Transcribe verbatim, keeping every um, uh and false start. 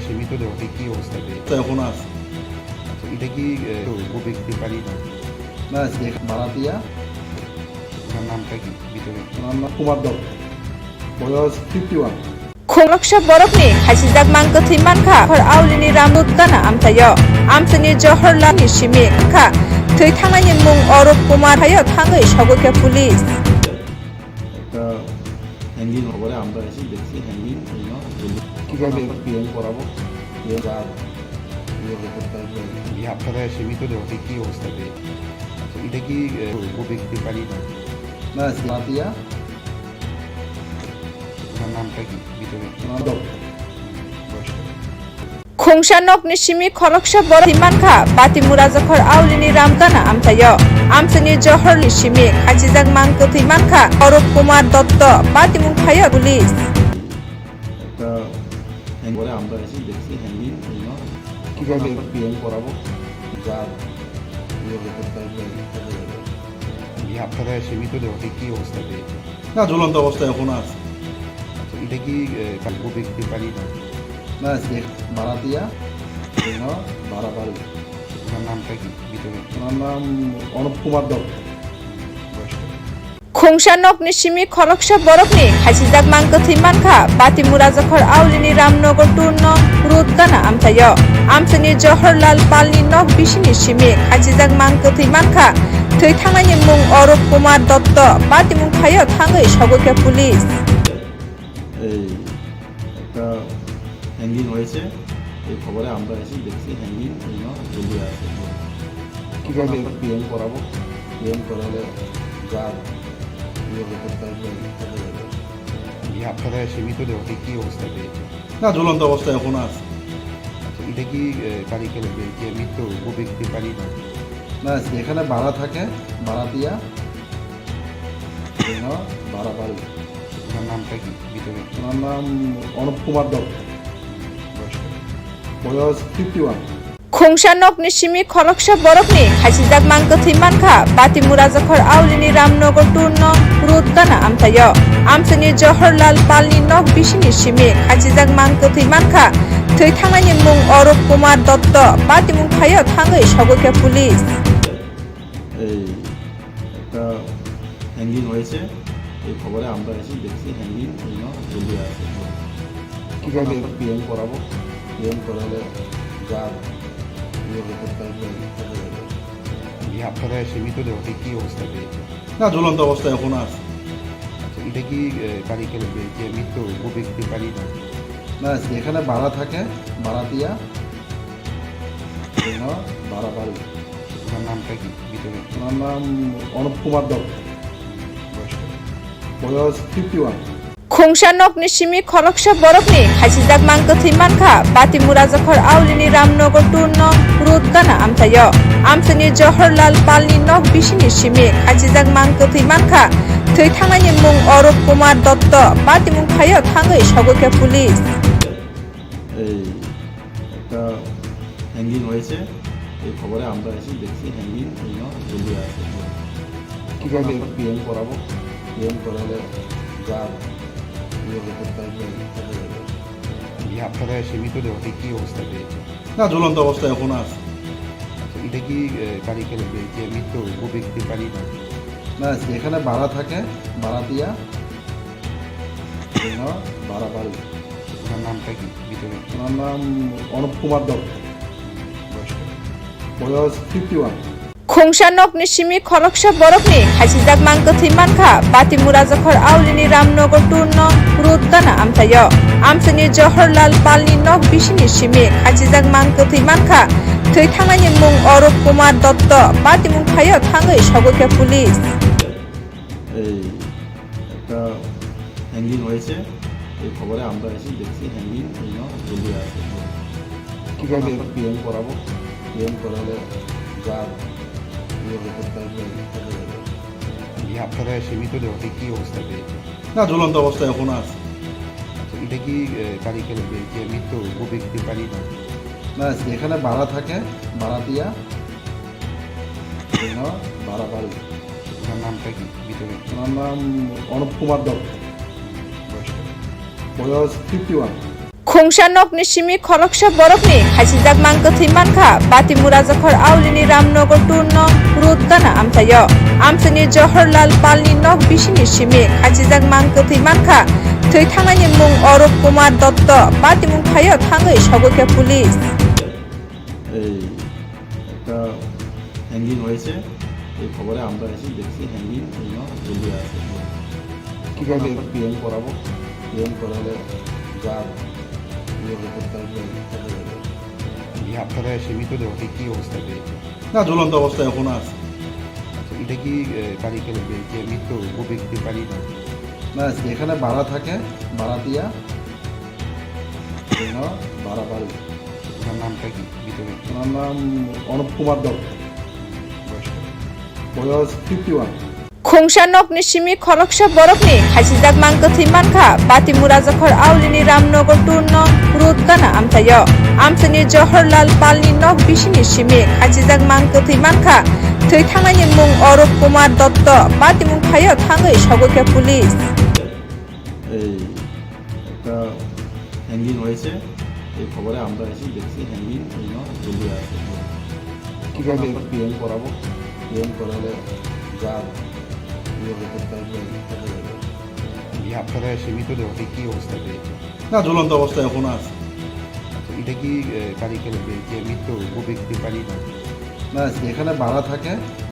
সীমিত দেহ কি অবস্থা পেয়েছে? তো এখন আছে। আচ্ছা, এটা কি, এ, তো গভীর পেপারই না? না, আজকে ভাড়াটিয়া। ওনার নামটা কি? ভিতরে। ওনার নাম কুমার দত্ত। বয়স fifty one. Khoroksa borokni khachijak mang kwthwi mankha, hor aulini Ramdut gana amchaio. Amchaini Johorlalni simi kha thwi thangnaini mung Orup Kumar, haio thangwi sogwi kha police. একটা হ্যাঙ্গিং খবরে আমরা এসে দেখছি হ্যাঙ্গিং, এই নাও, জলদি। কিভাবে? নাম্বার পিএম করাবো, পিএম আর ইয়ে করতে হবে। এই আপনারা সীমিত দেহতে কি অবস্থা পেয়েছে? আচ্ছা, এটা কি, এ, গভীর পেপারই না? না, আজকে মাতিয়া। ওনার নামটা কি? ভিতরে। ওনার দল। বয়স কত? Khungsa nokni simi khoroksa borok thwi mankha, Batimura Jokhor aulini Ramgana amchaio. Amchaini Johorlalni simi khachijak mang kwthwi mankha, Orup Kumar Dotto, patimung phaio police. একটা হ্যাং করে আমরা এসে দেখছি হ্যাঙ্গিং, এই নাও। কিভাবে? নাম্বার পিএম করাবো, যা ইয়ে করতে হবে। এই আপনারা সীমিত দেহতে কি অবস্থা পেয়েছে? না, ঝুলন্ত অবস্থায় এখন আছে। আচ্ছা, এটা কি, এ, কাল গভীর পেপারই না? না, আজকে ভাড়াটিয়া, এই নাও, বারাবারি। ওনার নামটা কি? ভিতরে। ওনার নাম অনুপ কুমার দত্ত। বয়স কত? Khungsa nokni simi khoroksa borokni khachijak mang kwthwi mankha, Batimura Jokhor aulini Ramnagar two nong road gana amchaio. Amchaini Johorlal Palni nok bisini simi khachijak mang kwthwi mankha, thwi thangnaini mung Orup Kumar Dotto, patimung phaio thangwi sogwi kha police. এই একটা হ্যাঙ্গিং হয়েছে, এই খবরে আমরা এসে দেখছি হ্যাঙ্গিং, এই নাও, ঝুলিয়ে আছে। কিভাবে? নাম্বার পিএম করাবো, পিএম করালে যা ইয়ে করতে হবে, দেখা যাবে। এই আপনারা সীমিত দেহতে কি অবস্থা পেয়েছে? না, ঝুলন্ত অবস্থায় এখন আছে। আচ্ছা, এটা কি, এ, কারিগর যে মৃত্যু গভীর পেপারই না? না, এখানে ভাড়া থাকে, ভাড়াটিয়া। এই নাও, বারাবারি। ওনার নামটা কি? ভিতরে। ওনার নাম অনুপ কুমার দত্ত। বয়স কত? বয়স fifty one. Khungsa nokni simi khoroksa borokni khachijak mang kwthwi mankha, Batimura Jokhor aulini Ramnagar two nong road gana amchaio. Amchaini Johorlal Palni nok bisini simi khachijak mang kwthwi mankha, thwi thangnaini mung Orup Kumar Dotto, patimung phaio thangwi sogwi kha police. এই একটা হ্যাঙ্গিং হয়েছে, এই খবরে আমরা এসে দেখছি হ্যাঙ্গিং, এই নাও, ঝুলিয়ে আছে। কিভাবে? নাম্বার পিএম করাবো, পিএম করালে যা ইয়ে করতে হবে, দেখা যাবে। এই আপনারা সীমিত দেহতে কি অবস্থা পেয়েছে? না, ঝুলন্ত অবস্থায় এখন আছে। আচ্ছা, এটা কি, এ, কারিগর যে মৃত্যু গভীর পেপারই না? না, এখানে ভাড়া থাকে, ভাড়াটিয়া। এই নাও, বারাবারি। ওনার নামটা কি? ভিতরে। ওনার নাম অনুপ কুমার দত্ত। বয়স কত? বয়স fifty one. Khungsa nokni simi khoroksa borokni khachijak mang kwthwi mankha, Batimura Jokhor aulini Ramnagar two nong road gana amchaio. Amchaini Johorlal Palni nok bisini simi khachijak mang kwthwi mankha, thwi thangnaini mung Orup Kumar Dotto, patimung phaio thangwi sogwi kha police. এই একটা হ্যাঙ্গিং হয়েছে, এই খবরে আমরা এসে দেখছি হ্যাঙ্গিং, এই নাও, ঝুলিয়ে আছে। কিভাবে? নাম্বার পিএম করাবো, পিএম করালে যা ইয়ে করতে হবে, দেখা যাবে। এই আপনারা সীমিত দেহতে কি অবস্থা পেয়েছে? না, ঝুলন্ত অবস্থায় এখন আছে। আচ্ছা, এটা কি, এ, কারিগর যে মৃত্যু গভীর পেপারই না? না, এখানে ভাড়া থাকে, ভাড়াটিয়া। এই নাও, বারাবারি। ওনার নামটা কি? ভিতরে। ওনার নাম অনুপ কুমার দত্ত। বয়স কত? বয়স fifty one. Khungsa nokni simi khoroksa borokni khachijak mang kwthwi mankha, Batimura Jokhor aulini Ramnagar two nong road gana amchaio. Amchaini Johorlal Palni nok bisini simi khachijak mang kwthwi mankha, thwi thangnaini mung Orup Kumar Dotto, patimung phaio thangwi sogwi kha police. এই একটা হ্যাঙ্গিং হয়েছে, এই খবরে আমরা এসে দেখছি হ্যাঙ্গিং, এই নাও, ঝুলিয়ে আছে। কিভাবে? নাম্বার পিএম করাবো, পিএম করালে যা ইয়ে করতে হবে, দেখা যাবে। এই আপনারা সীমিত দেহতে কি অবস্থা পেয়েছে? না, ঝুলন্ত অবস্থায় এখন আছে। আচ্ছা, এটা কি, এ, কারিগর যে মৃত্যু গভীর পেপারই না? না, এখানে ভাড়া থাকে, ভাড়াটিয়া। এই নাও, বারাবারি। ওনার নামটা কি? ভিতরে। ওনার নাম অনুপ কুমার দত্ত। বয়স কত? বয়স fifty one. Khungsa nokni simi khoroksa borokni khachijak mang kwthwi mankha Patimura Jokhor Aulini Ramnagar two nong Rudgana amchaio. Amchaini Jawaharlal Palni nok bisingni simi khachijak mang kwthwi mankha. Thwi thangnaini mung Arup Kumar Dotto. Patimung phaio thangwi sogwikha police. এই একটা হ্যাঙ্গিং হয়েছে, এই খবরে আমরা এসে দেখছি হ্যাঙ্গিং, এই ঝুলিয়ে আছে। কিভাবে? আমরা পিএম করাবো, পিএম করালে যা ইয়ে হতে পারে দেখা যাবে। এই আপনারা এসে মৃতদেহটি কি অবস্থা পেয়েছেন? না, ঝুলন্ত অবস্থায় এখনো আছে। আচ্ছা, এটা কি, এ, কারিগর বে-, যে মৃত ব্যক্তির বাড়ি না? না, এখানে ভাড়া থাকে, ভাড়া দিয়া এখানে ভাড়া বাড়ি। ওনার নামটা কি? ভিতরে? ওনার নাম অনুপ কুমার দত্ত। বয়স কত? বয়স fifty one. Khungsa nokni simi khoroksa borokni khachijak mang kwthwi mankha Patimura Jokhor Aulini Ramnagar two nong Rudgana amchaio. Amchaini Jawaharlal Palni nok bisingni simi khachijak mang kwthwi mankha. Thwi thangnaini mung Arup Kumar Dotto. Patimung phaio thangwi sogwikha police. এই একটা হ্যাঙ্গিং হয়েছে, এই খবরে আমরা এসে দেখছি হ্যাঙ্গিং, এই ঝুলিয়ে আছে। কিভাবে? আমরা পিএম করাবো, পিএম করালে যা ইয়ে হতে পারে দেখা যাবে। এই আপনারা এসে মৃতদেহটি কি অবস্থা পেয়েছেন? না, ঝুলন্ত অবস্থায় এখনো আছে। আচ্ছা, এটা কি, এ, কারিগর বে-, যে মৃত ব্যক্তির বাড়ি না? না, এখানে ভাড়া থাকে।